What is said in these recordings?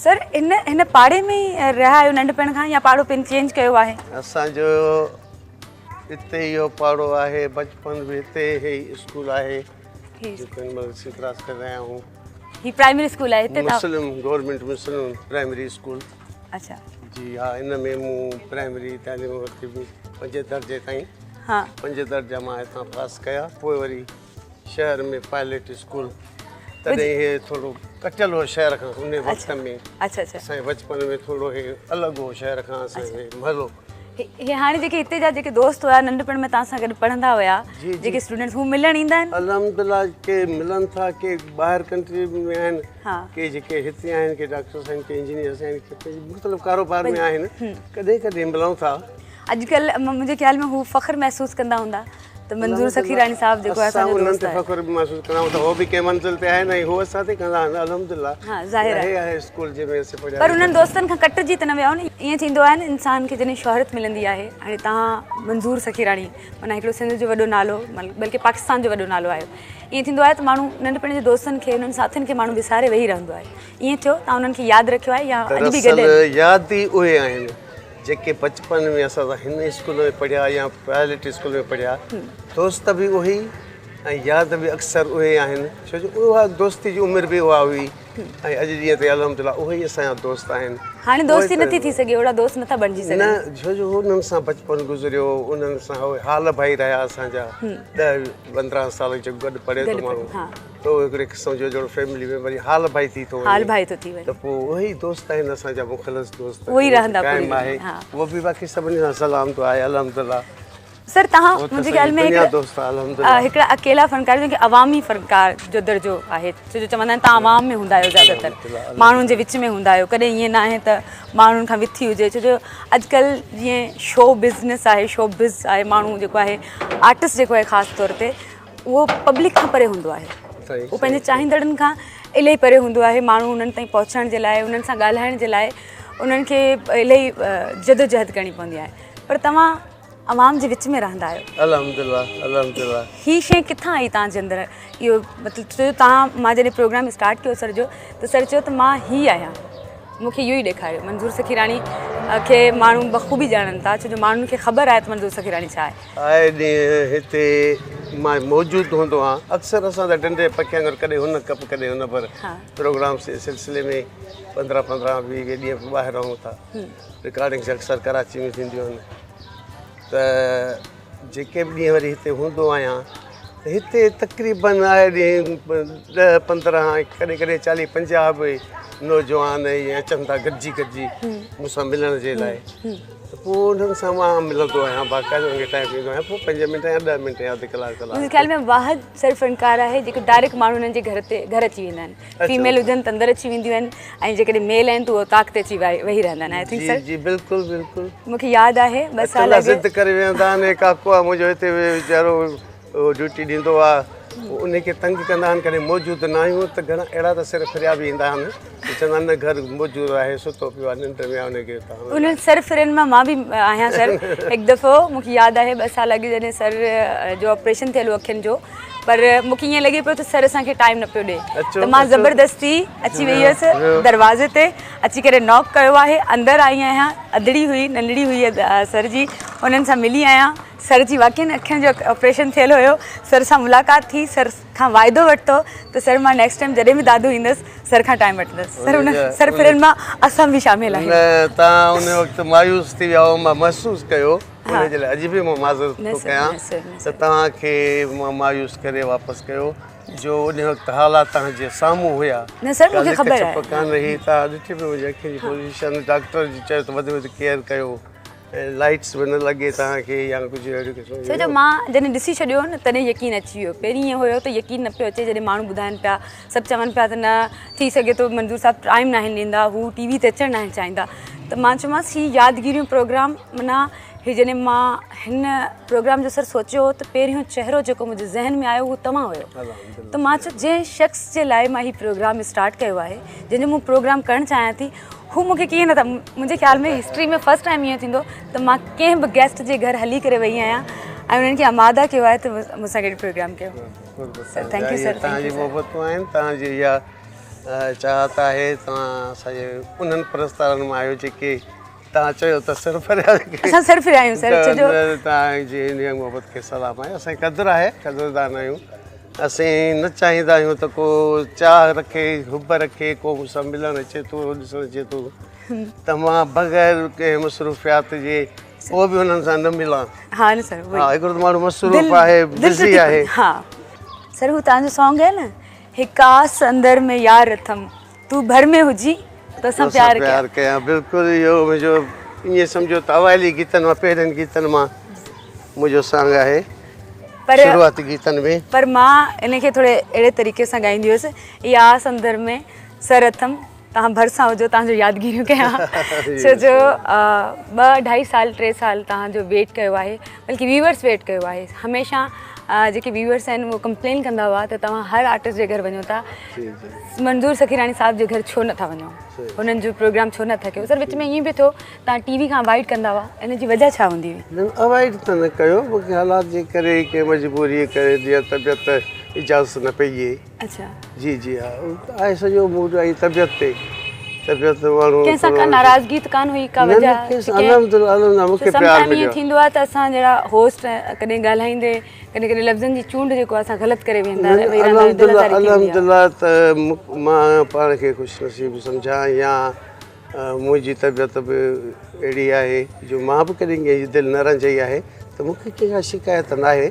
سر هن هن پاڙي ۾ ئي رهيا آهيو ننڍپڻ کان يا پاڙو پن چينج ڪيو آهي؟ اسان جو هتي اهو پاڙو آهي بچپن به هتي هي اسڪول آهي جيڪو هن مهل اسين ڪراس ڪري رهيا آهيون. هي پرائمري اسڪول آهي هتي؟ مسلم گورنمينٽ مسلم پرائمري اسڪول. اڇا. جي ها ان ۾ مون پرائمري تعليم ورتي پنجين درجي تائين. ها. پنج درجا مان هتان پاس ڪيا پوء وري شهر ۾ پائلٽ اسڪول تڏهن هي ٿورو ڪٽيل هو شهر کان ان وقت ۾. اڇا اڇا. اسان جي بچپن ۾ ٿورو هي الڳ هو شهر کان اسان جي محلو. هي هاڻي جيڪي هتي جا جيڪي دوست هيا ننڍپڻ ۾ توهان سان گڏ پڙهندا هيا جيڪي اسٽوڊنٽس هو ملڻ ايندا آهن؟ الحمدلله ڪي ملن ٿا ڪي ٻاهر ڪنٽري ۾ آهن ڪي جيڪي هتي آهن ڪي ڊاڪٽرس آهن ڪي انجنيئرس آهن ڪي مختلف ڪاروبار ۾ آهن ڪڏهن ڪڏهن ملون ٿا. اڄڪلهه منهنجي خيال ۾ هو فخر محسوس ڪندا هوندا ته منظور سخيراڻي صاحب جيڪو آهي اسان جو دوست آهي. اسان انهن تي فخر به محسوس ڪندا آهيون ته هو به ڪنهن منزل تي آهن ۽ هو اسان تي ڪندا آهن الحمدلله. ها ظاهر آهي. هي آهي اسڪول جنهن ۾ اسين پڙهيا پر انهن دوستن کان ڪٽجي ته نه ويا آهيو نه. ائين ٿيندو آهي نه انسان کي جڏهن شهرت ملندي آهي هاڻي توهان منظور سخيراڻي معنيٰ هڪڙو سنڌ جو وڏو نالو بلڪه پاڪستان جو وڏو نالو آهيو ائين ٿيندو آهي ته ماڻهو ننڍپڻ جي دوستن کي انهن ساٿين کي ماڻهو وساري ويهي رهندو آهي ائين ٿيو توهان انهن کي ياد رکيو آهي يا اڄ به گڏ آهن؟ دراصل ياد ئي اهي آهن جيڪي بچپن ۾ اسان سان هن اسڪول ۾ پڙهيا يا پرائيويٽ اسڪول ۾ پڙهيا دوست به اهي ۽ ياد به اڪثر اهي آهن ڇو جو اها دوستي جي عمر به اها هئي ۽ اڄ ڏينهن تائين الحمدلله اهي ئي اسان جا دوست آهن. هاڻي دوستي نٿي ٿي سگهي اهڙا دوست نٿا بڻجي سگهن. نه ڇو جو انهن سان بچپن گذريو انهن سان اهي حال ڀائي رهيا اسان جا 10 15 سال جيڪو گڏ پڙهي ٿو ماڻهو. ته اهو هڪڙي قسم جو جهڙو فيملي ميمبر يا حال ڀائي ٿي ٿو وڃي. حال ڀائي ٿو ٿي وڃي. ته پوء اهي ئي دوست آهن اسان جا مخلص دوست. اهي ئي رهندا پوري قائم آهي. اهو به باقي سڀني سان سلام دعا آهي الحمدلله. سر توهان منهنجي خيال ۾ دنيا دوست آهي الحمدلله. هڪڙا اڪيلا فنڪار جن کي عوامي فنڪار جو درجو آهي ڇو جو چوندا آهن توهان عوام ۾ هوندا آهيو زياده تر ماڻهن جي وچ ۾ هوندا آهيو ڪڏهن ائين ناهي ته ماڻهن کان وٿي هجي ڇو جو اڄڪلهه جيئن شو بزنس آهي شو بز آهي ماڻهو جيڪو آهي آرٽسٽ جيڪو آهي خاص طور تي اهو پبلڪ کان پري هوندو آهي اهو پنهنجي چاهيندڙن کان الاهي پري هوندو آهي ماڻهو انهن تائين پهچڻ جي لاء انهن سان ڳالهائڻ جي لاء انهن کي الاهي جدوجهد ڪرڻي پوندي آهي پر توهان عوام جي وچ ۾ رهندا آهيو. الحمدلله الحمدلله. هي شيء ڪٿان آئي توهان جي اندر اهو مطلب ڇو جو توهان مان جڏهن پروگرام اسٽارٽ ڪيو سر جو ته سر چيو ته مان هي آهيان مون کي اهو ئي ڏيکاريو منظور سخيراڻي کي ماڻهو بخوبي ڄاڻن ٿا ڇو جو ماڻهن کي خبر آهي ته منظور سخيراڻي ڇا آهي. آئي ڏينهن هتي مان موجود هوندو هان. اڪثر اسان ته ڍنڍ جي پکي وانگر ڪڏهن هن ڪپ ڪڏهن هن ڀر پروگرامس جي سلسلي ۾ پندرهن پندرهن ويهه ويهه ڏينهن به ٻاهر رهون ٿا. رڪارڊنگس اڪثر ڪراچي ۾ ٿينديون آهن ته جيڪي به ڏينهن وري هتي هوندو آهيان ته هتي تقريبن آئي ڏينهن 10 15 ڪڏهن ڪڏهن 40 50 به نوجوان ائين اچن ٿا گڏجي گڏجي مون سان ملڻ جي لاء. ته پوء انهن سان مان ملندو آهيان باقاعده انهن کي ٽائيم ڏيندو آهيان پوء پنج منٽ يا 10 منٽ يا اڌ ڪلاڪ ڪلاڪ. منهنجي خيال ۾ واحد سر فنڪار آهي جيڪو ڊائريڪٽ ماڻهو انهن جي گهر تي گهر اچي ويندا آهن فيميل هجن ته اندر اچي وينديون آهن ۽ جيڪڏهن ميل آهن ته اوطاق تي اچي ويهي رهندا آهن I think سر. جي جي بلڪل بلڪل. مون کي ياد آهي ٻه سال اڳ. ضد ڪري ويهندا آهن هي ڪاڪو آهي منهنجو هتي ويچارو اهو ڊيوٽي ڏيندو آ انهي کي تنگ ڪندا آهن ڪڏهن موجود نه آهيون ته گهڻا اهڙا ته سر ڦريا به ايندا آهن ته چوندا آهن نه گهر موجود آهي ستو پيو آهي ننڊ ۾ آهي انهي کي تان انهن سر ڦرين مان مان به آهيان سر هڪ دفعو مون کي ياد آهي ٻه سال اڳ جڏهن سر جو آپريشن ٿيل هو اکين جو پر مون کي ائين لڳي پيو ته سر اسان کي ٽائيم نه پيو ڏي ته مان زبردستي اچي وئي هيس دروازي تي اچي ڪري ناڪ ڪيو آهي اندر آئي آهيان ادڙي هئي ننڍڙي هئي سر جي انهن سان ملي آهيان سر جي واقعي اکين جو آپريشن ٿيل هيو سر سان ملاقات ٿي سر کان واعدو ورتو ته سر مان نيڪسٽ ٽائيم جڏهن به دادو ايندس سر کان ٽائيم وٺندس سر ان سر ڦرن مان اسان به شامل آهيون. نه توهان ان وقت مايوس ٿي ويا هئا مان محسوس ڪيو ان جي لاء اڄ به مان معذرت ٿو ڪيان ته توهان کي مان مايوس ڪري واپس ڪيو جو ان وقت حالات توهان جي سامهون هيا نه سر مونکي خبر آهي لڪ ڇپ ڪانه هئي توهان ڏٺي به منهنجي اکين جي پوزيشن ڊاڪٽر جي چيو ته وڌ ۾ وڌ ڪيئر ڪيو ۽ لائٽس به نه لڳي توهان کي يا ڪجهه اهڙي قسم ڇو جو مان جڏهن ڏسي ڇڏيو نه تڏهن يقين اچي ويو پهرين ائين هيو ته يقين نه پيو اچي جڏهن ماڻهو ٻڌائن پيا سڀ چون پيا ته نه ٿي سگهي ٿو منظور صاحب ٽائيم ناهن ڏيندا هو ٽي وي تي اچڻ ناهن چاهيندا ته مان چيومانس هي يادگيريون پروگرام معنيٰ هي جڏهن مان هن پروگرام جو سر سوچيو هو ته پهريون چهرو جيڪو منهنجي ذهن ۾ آيو هو توهان هيو ته مان چيو جنهن شخص جي لاء مان هي پروگرام اسٽارٽ ڪيو آهي جنهن جو مون پروگرام ڪرڻ چاهيان ٿي هو مون کي ڪيئن نٿا منهنجي خيال ۾ هسٽري ۾ فرسٽ ٽائيم ائين ٿيندو ته مان ڪنهن به گيسٽ جي گهر هلي ڪري وئي آهيان ۽ انهن کي آماده ڪيو آهي ته مون سان گڏ پروگرام ڪيو. سر thank you sir. توهان جي محبتون آهن توهان جي اها چاهت آهي توهان اسان جي انهن پرستارن مان آهيو جيڪي توهان چيو ته سر ڦريا اسان سر ڦريا آهيون سر ڇو جو توهان جي انهيء محبت کي سلام آهي اسان کي قدر آهي قدردان آهيون اسين نه چاهيندا آهيون ته ڪو چاهه رکي حب رکي ڪو مون سان ملڻ اچي ٿو ڏسڻ اچي ٿو ته مان بغير ڪنهن مصروفيات جي پوء به انهن سان نه ملان ها نه سر ها هڪڙو ته ماڻهو مصروف آهي بزي آهي ها سر هو توهان جو سانگ آهي نه هڪ آس اندر ۾ يار اٿم تون ڀر ۾ هجين توسان پيار ڪيان. پيار ڪيان بلڪل اهو منهنجو ائين سمجهو ته اوائلي گيتن مان پهرين گيتن مان منهنجو سانگ آهي پر شروعاتي گيتن ۾. پر مان ان کي ٿوري اهڙي طريقي سان ڳائيندي هيس اها آس اندر ۾ سر اٿم توهان ڀرسان هجو توهان جو يادگيريون ڪيان ڇو جو ٻه اڍائي سال ٽي سال توهان جو ويٽ ڪيو آهي بلڪه ويورس ويٽ ڪيو آهي هميشه جيڪي ويورس آهن اهي ڪمپلين ڪندا هئا ته توهان هر آرٽسٽ جي گهر وڃو ٿا منظور سخيراڻي صاحب جي گهر ڇو نٿا وڃو هنن جو پروگرام ڇو نٿا ڪيو سر وچ ۾ ائين به ٿيو توهان ٽي وي کان اوائڊ ڪندا هئا ان جي وجه ڇا هوندي هئي؟ نه اوائڊ ته نه ڪيو باقي حالات جي ڪري ڪنهن مجبوري ڪري يا طبيعت اجازت نه پئي ڏئي. اڇا. جي جي ها آهي سڄو موڊ ۽ طبيعت تي طبيعت ماڻهو ڪنهن سان ڪا ناراضگي ته ڪانه هئي ڪا وجه نه نه الحمدلله الحمدلله مونکي پيار مليو ائين ٿيندو آهي ته اسان جهڙا هوسٽ ڪڏهن ڳالهائيندي ڪڏهن ڪڏهن لفظن جي چونڊ جيڪو اسان غلط ڪري ويهندا الحمدلله الحمدلله ته مان پاڻ کي خوش نصيب سمجهان يا منهنجي طبيعت به اهڙي آهي جو مان به ڪڏهن ڪنهن جي دل نه رنجائي آهي ته مون کي ڪنهن کان شڪايت ناهي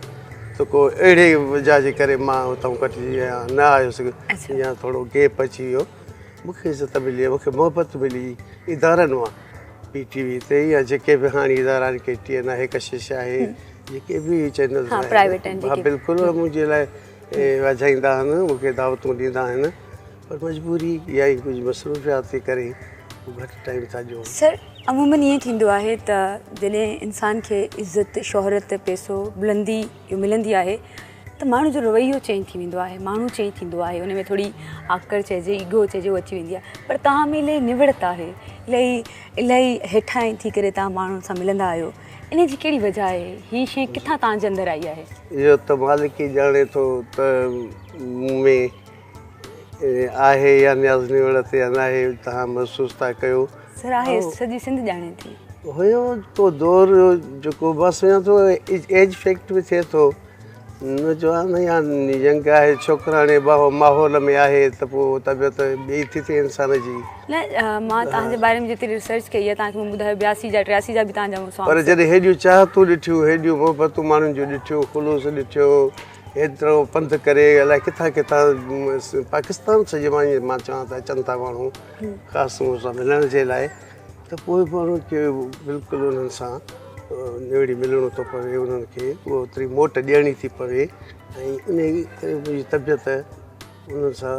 ته ڪو اهڙي وجهه جي ڪري مان اتان ڪٽجي ويو يا نه آيس يا ٿورو گيپ اچي ويو. مون کي عزت ملي مون کي محبت ملي ادارن مان پي ٽي وي تي يا جيڪي به هاڻي ادارا آهن ڪي ٽي اين آهي ڪشش آهي جيڪي به چينلز آهن ها بلڪل منهنجي لاء واجهائيندا آهن مون کي دعوتون ڏيندا آهن پر مجبوري يا ڪجهه مصروفيات جي ڪري هو گهٽ ٽائيم ٿا ڏيون. سر عمومن ائين ٿيندو آهي ته جڏهن انسان کي عزت شهرت پئسو بلندي اهو ملندي آهي ته ماڻهو جو رويو چينج ٿي ويندو آهي ماڻهو چينج ٿيندو آهي ان ۾ ٿوري آڪڙ چئجي ايگو چئجي اهو اچي ويندي آهي پر توهان ۾ الاهي نوڙت آهي الاهي الاهي هيٺاهين ٿي ڪري توهان ماڻهن سان ملندا آهيو ان جي ڪهڙي وجه آهي هي شيء ڪٿان توهان جي اندر آئي آهي؟ اهو ته مالڪ ئي ڄاڻي ٿو ته مون ۾ آهي يا نياز نوڙت يا ناهي توهان محسوس ٿا ڪيو. سر آهي سڄي سنڌ ڄاڻي ٿي. هيو ڪو دور جيڪو مان سمجهان ٿو ايج فيڪٽ به ٿئي ٿو نوجوان يا ينگ آهي ڇوڪراڻي ماحول ۾ آهي ته پوء طبيعت ٻي ٿي ٿئي انسان جي. نه مان توهان جي باري ۾ جيتري ريسرچ ڪئي آهي توهان کي مون ٻڌايو 82 جا 83 جا به توهان جا مون سانگس. پر جڏهن هيڏيون چاهتون ڏٺيون هيڏيون محبتون ماڻهن جون ڏٺيون خلوص ڏٺو هيترو پنڌ ڪري الائي ڪٿان ڪٿان پاڪستان سڄي مان مان چوان ته اچن ٿا ماڻهو خاص مون سان ملڻ جي لاء ته پوء ماڻهو کي بلڪل انهن سان نوڙي ملڻو ٿو پوي انهن کي اوتري موٽ ڏيڻي ٿي پوي ۽ ان ڪري منهنجي طبيعت انهن سان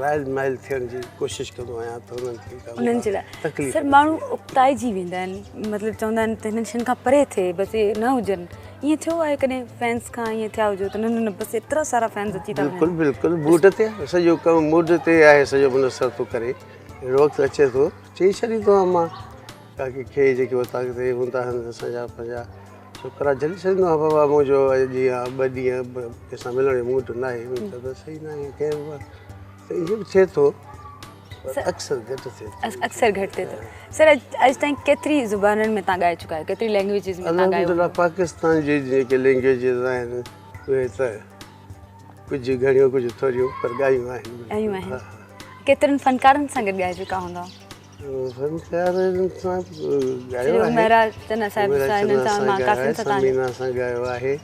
رائل مائل ٿيڻ جي ڪوشش ڪندو آهيان ته انهن کي ڪا انهن جي لاء تڪليف سر ماڻهو اڪتائجي ويندا آهن مطلب چوندا آهن ته هنن شين کان پري ٿئي بس اهي نه هجن ائين ٿيو آهي ڪڏهن فينس کان ائين ٿيا هجو ته نه نه نه بس ايترا سارا فينس اچي ٿا وڃن. بلڪل بلڪل موڊ تي آهي سڄو ڪم موڊ تي آهي سڄو منحصر ٿو ڪري اهڙو وقت اچي ٿو چئي ڇڏيندو آهيان مان ڪاڪي کي جيڪي اوطاق تي هوندا آهن اسان جا پنهنجا ڇوڪرا جهلي ڇڏيندو آهيان بابا منهنجو اڄ يا ٻه ڏينهن ڪنهن سان ملڻ جو موڊ ناهي منهنجي طبيعت صحيح ناهي ڪنهن به ته ائين به ٿئي ٿو پر اڪثر گهٽ ٿئي ٿو. اڪثر گهٽ ٿئي ٿو. سر اڄ تائين ڪيتري زبانن ۾ توهان ڳائي چڪا آهيو ڪيتري لينگويجز ۾ توهان ڳايو؟ الحمدلله پاڪستان جي جيڪي لينگويجز آهن اهي ته ڪجهه گهڻيون ڪجهه ٿوريون پر ڳايون آهن. ڳايون آهن. ڪيترن فنڪارن سان گڏ ڳائي چڪا هوندا؟ فنڪارن سان ڳايو آهي. عميرا چنا صاحب سان هنن سان مان ڪافين سان ثمينا سان ڳايو آهي.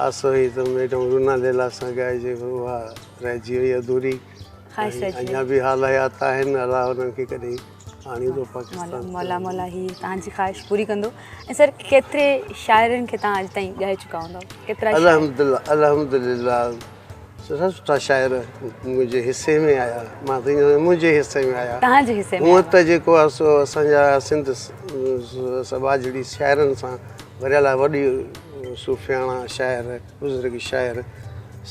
آس هئي ته ميڊم رونا ليلا سان ڳائجي پر اها رهجي وئي اڌوري. خواهش رهجي وئي. اڃا به حال حيات آهن الله انهن کي ڪڏهن آڻيندو پاڪستان. مولا مولا هي توهان جي خواهش پوري ڪندو. ۽ سر ڪيتري شاعرن کي توهان اڄ تائين ڳائي چڪا هوندؤ؟ ڪيترا شاعر؟ الحمدلله الحمدلله سٺا سٺا شاعر منهنجي حصي ۾ آيا مان ته ائين منهنجي حصي ۾ آيا. توهان جي حصي ۾ هونء ته جيڪو آهي سو اسان جا سنڌ سٻاجهڙي شاعرن سان ڀريل آهي وڏي صوفياڻا شاعر بزرگ شاعر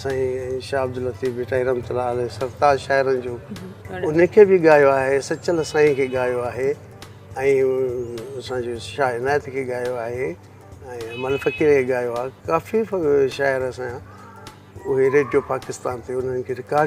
سائين شاهه عبداللطيف ڀٽائي رحمة الله عليه سرتاج شاعرن جو ان کي به ڳايو آهي سچل سائين کي ڳايو آهي ۽ اسان جو شاهه عنايت کي ڳايو آهي ۽ عمل فقير کي ڳايو آهي ڪافي شاعر اسان جا اهي ريڊيو پاڪستان تي انهن کي رڪارڊ.